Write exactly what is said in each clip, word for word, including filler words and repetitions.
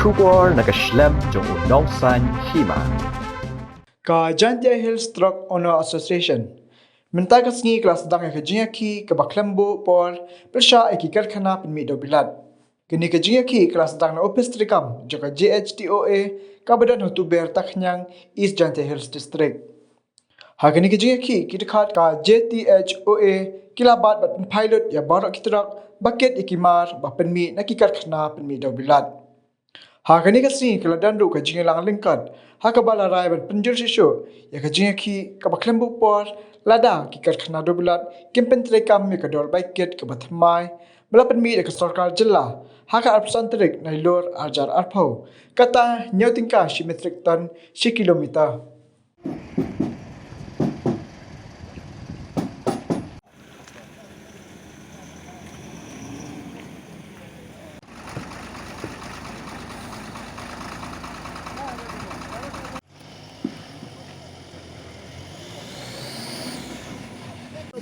Khubor na ka shlem jong u nongsan hima. Ka Jaintia Hills Truck Owner Association mynta ka sngi ka la sdang ïa ka jingïakhih kaba khlem buh por pyrshah ïa ki karkhana pynmih dewbilat. Kane ka jingïakhih ka la sdang na ophis treikam jong ka J H T O A kaba don ha Tuber Takhnang, East Jaintia Hills District. Ha kane ka jingïakhih ki dkhot ka J T H O A ki la bat bad pynphai lut ïa baroh ki truck ba kit ïa ki mar ba pynmih na ki karkhana pynmih dewbilat. Ha kane ka sngi ka la don ruh ka jingïalang lyngkot ha kaba la rai ban pynjur shuh shuh ïa ka jingïakhih kaba khlem buh por lada ki karkhana dewbilat kim pyntreikam ïa ka dor bai kit kaba thymmai ba la pynmih da ka sorkar jylla ha ka arphew san tarik Nailur arhajar arphew, kata hynñiew tyngka shi metric ton shi kilometer.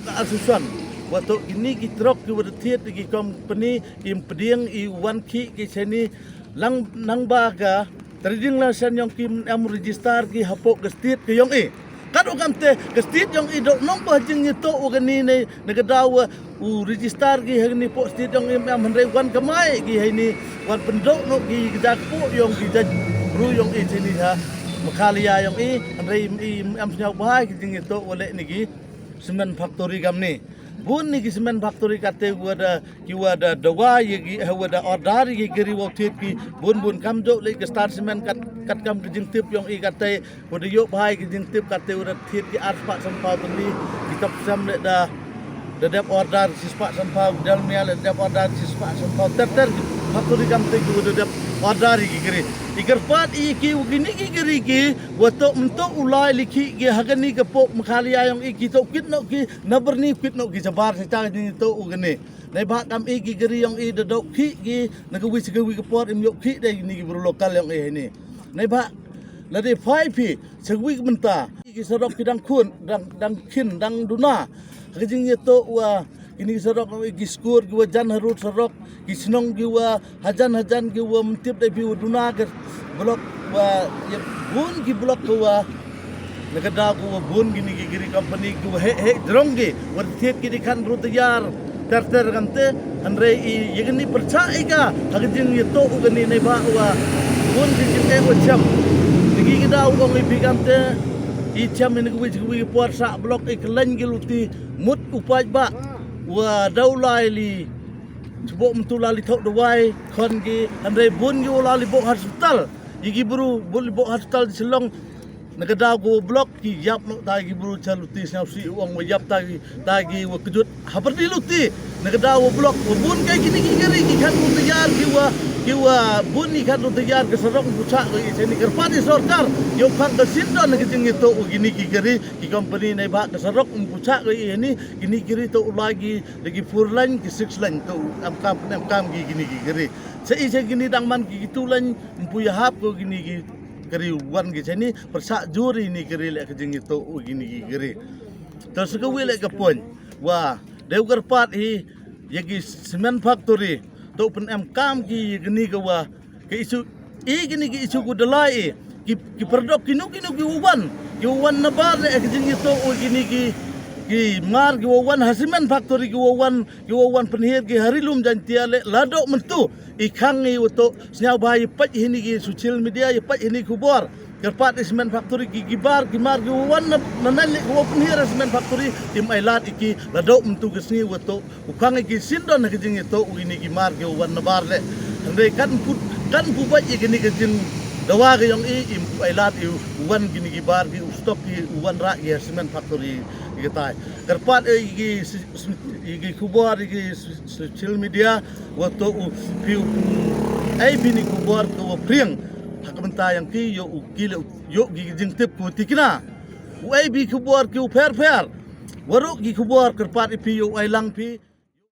Ka association, wat kini ki truck ki wat thied ki company, im pdiang i wan ki ki seni lang nang ba ka trading license yong ki em register ki hapoh ka state ka yong i. Kat u kam te ka state yong i dok nong ba jing i to u kani ne ne ka daw u register ki hani poh state yong i em hynrei wan kamai ki hani wan pyndok no ki ka jak poh yong ki jak bru yong i seni ha Meghalaya yong i hynrei i em sniaw bai ki jing i to u le ni ki cement factory kam ni. Bun ni ki cement factory kate wada ki wada dawa ye ki wada order ye ki riwa thied ki bun bun kam jok le ki Star Cement kat kat kam ki jingtip yong i kate wada yok bhai ki jingtip kate wada thied ki ar spah san pau tali ki tap sam le da da dep order si spah san pau dal mia le dep order si spah san pau ter ter ki factory kam te ki wada dep order ye ki kiri i kyrpad i ki u kini ki kiri ki wato mento u lai likhi ki hagani ka pok Meghalaya yong i ki to kit no ki na berni kit no ki jabar sa ta ni to u kini. Nai ba kam i ki kiri yong i da dok ki ki na ka wi sa ka wi ka por im yok ki dai ni ki bru local yong i ni. Nai ba la dei phai phi sa ka wi ka mynta ki sarok ki dang khun dang dang khin dang duna. Ka jing ye to wa kini ki sarok ki skur ki wa jan harut sarok ki snong ki wa hajan hajan ki wa mtip dai phi wa duna ka blok wa ye bun ki blok ka wa na ka daw ka wa bun kini ki kiri company ki wa he he drong ki wa thied ki di khan ru tayar ter ter kam te hynrei i ye kini pyrchah i ka ha ka jing ye to u kini nei ba wa bun ki jing e wa cham ni ki ki daw ong i phi kam te i cham i ni ki wi ki wi por sa blok i klan ki luti mut u paid ba wa daw lai li chubok mtu lai li thok dawai khon ki hynrei bun ki wa lai li bok hospital i ki bru bun li bok hospital di Shillong na ka daw ko blok ki yap no ta ki bru cha luti sngap si ong wa yap ta ki ta ki wa kejut habar di luti na ka daw wa blok wa bun kai kini ki kari ki khan ru tayar ki wa ki wa bun ni khan ru tayar ka sarok pu cha ko i seni kyrpad i sorkar yo phang ka sin don na ka jing to wa kini ki kari ki company nei ba ka sarok pu cha ko i ni kini kiri to u lai ki da ki four lane ki six lane to am kam am kam ki kini ki kiri sa i sa kini dang man ki ki two lane mpu ya hap ko kini ki kiri wan ki seni persa juri ni kiri le ka jing to u kini ki kiri to sa ka wi le ka point wa deu kyrpad hi ya ki cement factory to pen am kam ki kini ka wa ki isu i kini ki isu ku dalai i ki ki perdok kinu kinu ki wan ki wan na bar le ka jing to u kini ki ki mar ki wan ha cement factory ki wan ki wa wan pynhir ki hari lum Jaintia le la dok mentu i khang i wa to sniaw ba i pait hini ki social media i pait hini khubor kyrpad i cement factory ki ki bar ki mar ki wa wan na na le ki wa pynhir i cement factory i mai lad i ki la dok mentu ki sngi wa to u khang i ki sin don ki jing i to u ini ki mar ki wa wan na bar le hynrei kan put kan pu bait i kini ki jing dawa ki yong i i mai lad i wan kini ki bar ki u stok ki u wan ra i cement factory i ki tai kyrpad i ki i ki khubor i ki social media wa to u phi u ai bini khubor ko wa priang ha ka bynta yang ki yo u ki le yo ki jingtip ko tikna u ai bi khubor ki u pher pher wa ro ki khubor kyrpad i phi yo u ai lang phi